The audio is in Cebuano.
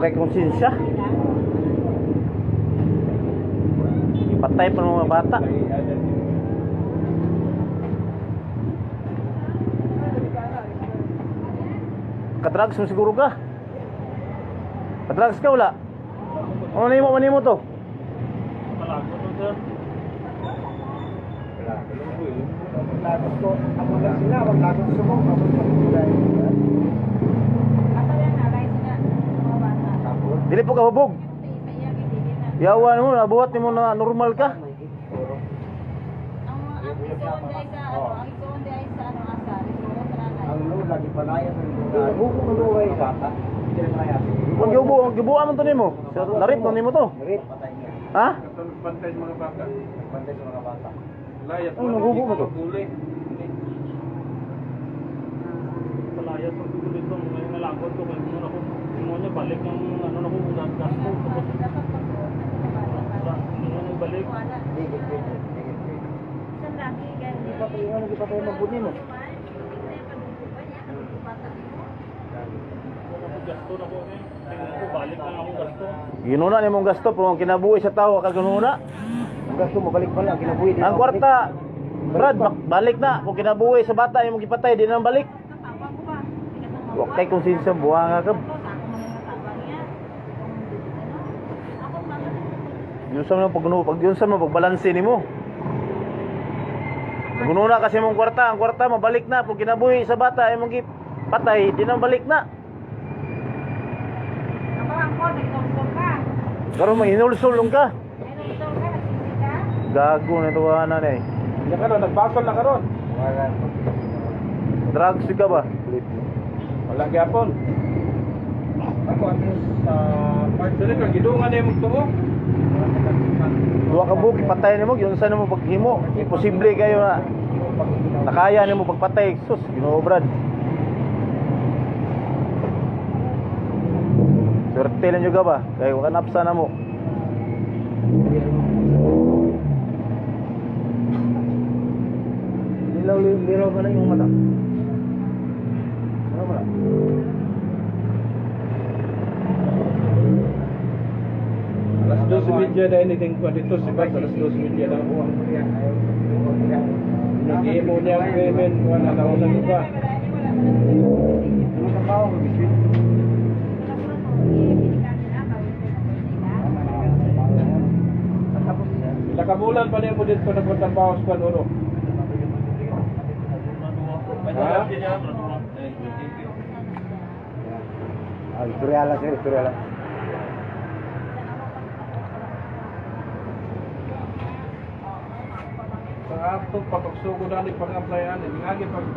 Wa kay konsensya. Ipatay pa ng mga bata. Kadrugs mo siguro ka. Kadrugs ka wala? Ano nimo man nimo to? Palagod mo, sir. Lagos ko, ako lang sila, wag lagos sumo, ako pagkulay. Asa yan na, rice na, mga bata. Tapos, Dili po ka hubog. Sa iya, gidili na. Yawa mo, nabuhat nimo na normal ka. Ang ang isuon di ay sa ano, ang isuon di ay sa ano asa, isuon sa nanay. Ang lord lagi palaya sa lugar. Buko ko lugar sa bata. Hindi na kaya. Kung giubo, gibuan mo to nimo. So, Narit mo nimo to. Rit. Patay niya. Ha? Bantay sa mga bata. Bantay sa mga bata. Layas. Ano, nagubo mo to? Huli. Palayas ang gulo dito. Ngayon nalagod ko. Kaya mo ako. Mo niya balik ng ano na ko. Gas ko. Tapos Dapat pag wala. Hindi mo na balik. wala. Hindi, get paid. Hindi, get paid. Isang lagi ganyan. Patay nga, lagi patay magbuni mo. Wala ko gasto na ko. Eh. Tingnan ko balik na ako gasto. Ginuna nimo ang gasto pero ang kinabuhi sa tao ka ginuna. Ang gasto mo balik pala, kinabuhi din. Ang kwarta, Brad, balik na. Kung kinabuhi sa bata imong gipatay, di na balik. Wa kay konsensya buwanga ka. Yun sa mga pagnuno, pag yun sa mga pagbalanse nimo. Gununa kasi mong kwarta, ang kwarta mabalik na pag kinabuhi sa bata imong gipatay, di na balik na. Karon may hinulsul ka. Gago na ito na eh. Hindi ka ron. Nagbasol na ka ron. Wala. Drugs ka ba? Wala gyapon. Ako at least sa Part dili ka gidungan na yung tuo. Duha ka buok ipatay nimo, yun sa nimo paghimo. Imposible kayo na nakaya nimo pagpatay. Sus, Ginoo Brad. Swerte lang juga ba? Kay wa napsa na mo. Nilaw nilaw ba na yung mata? Ano ba? Alas 2:30 na anything ko dito si Bas alas 2:30 na. Nag-imo niya ang payment wala na wala na ba. Ano trabaho ko biswit? Tapos Pila ka bulan pa niya mo dito nagpatrabaho sa Panuro. Ha? Ah, istorya lang sir, istorya lang. Sa ato pagsugo na ni pag-applyan, ni pag